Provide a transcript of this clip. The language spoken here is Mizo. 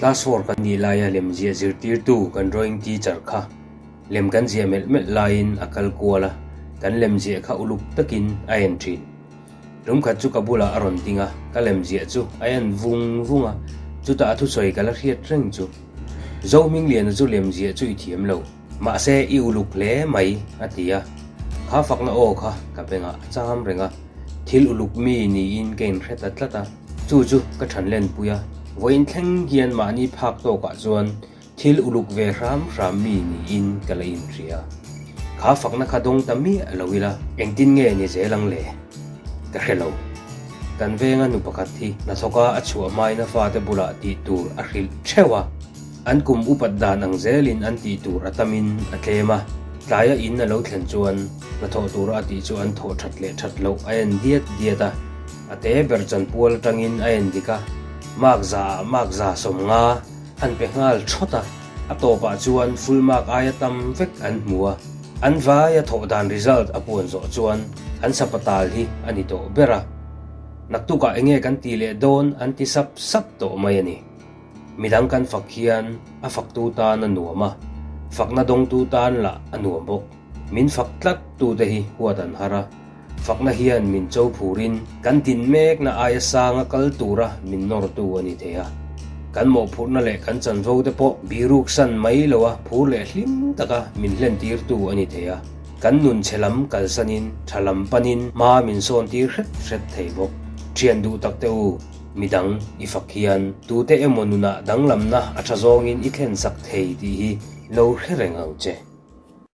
Class four kan nih laia lemziah zirtirtu kan drawing teacher kha lem kan ziah melh melh laiin a kal kual a, kan lemziah kha uluk takin a en thin. Tumkhat chu ka bulah a rawn ding a, ka lemziah chu a en vung vung a, chutah a thusawi ka la hriat reng chu. Zohmingliana chu lemziah chu i thiam lo. Mahse i uluk hle mai, a ti a. Kha fakna aw kha ka bengah a cham reng a, thil uluk mi niin ka inhre ta tlat a, chu chu ka than lenpui a, vawiin thleng hian mahni phak tawkah chuan thil uluk ve hram hram mi niin ka la inhria. Kha fakna kha dawng ta miah lo ila, engtin nge ni zel ang le? Ka hre lo. Kan venga nu pakhat hi hnathawka a chhuah hmain a fate bulah tih tur a hrilh theuh a. An kum upat dan ang zelin an tih tur a tamin a tlem a, tlaia in a lo thlen chuan hnathawh tura a tih chu an thawh that leh that loh a en diat diat a, a te ber chanpual atangin a en dik a, mark za ah mark za 50 an pe nghal thawt a, a tawpah chuan full mark aia tam vek an hmu a, an vaia thawh dan result a puan zawh chuan an sapatal hi a ni tawh ber a, naktukah enge kan tih leh dawn an ti sap sap tawh mai a ni. Midang kan fak hian a faktu tan a nuam a, fakna dawngtu tan lah a nuam bawk. Min fak tlat tute hi huat an har a, fakna hian min cho phurin kan tin mekna aia sanga kal tura min nawrtu a ni thei a. Kan mawhphurhna leh kan chanvo te pawh biruk san mai loa phur leh hlim taka min hlentirtu a ni thei a. Kan nun chhe lam kalsanin tha lam panin hma min sawntir hret hret thei bawk. Thian duh tak te u. Midang i fak hian tute emaw nunah danglamna a tha zawngin i thlensak thei tih hi lo hre reng ang che.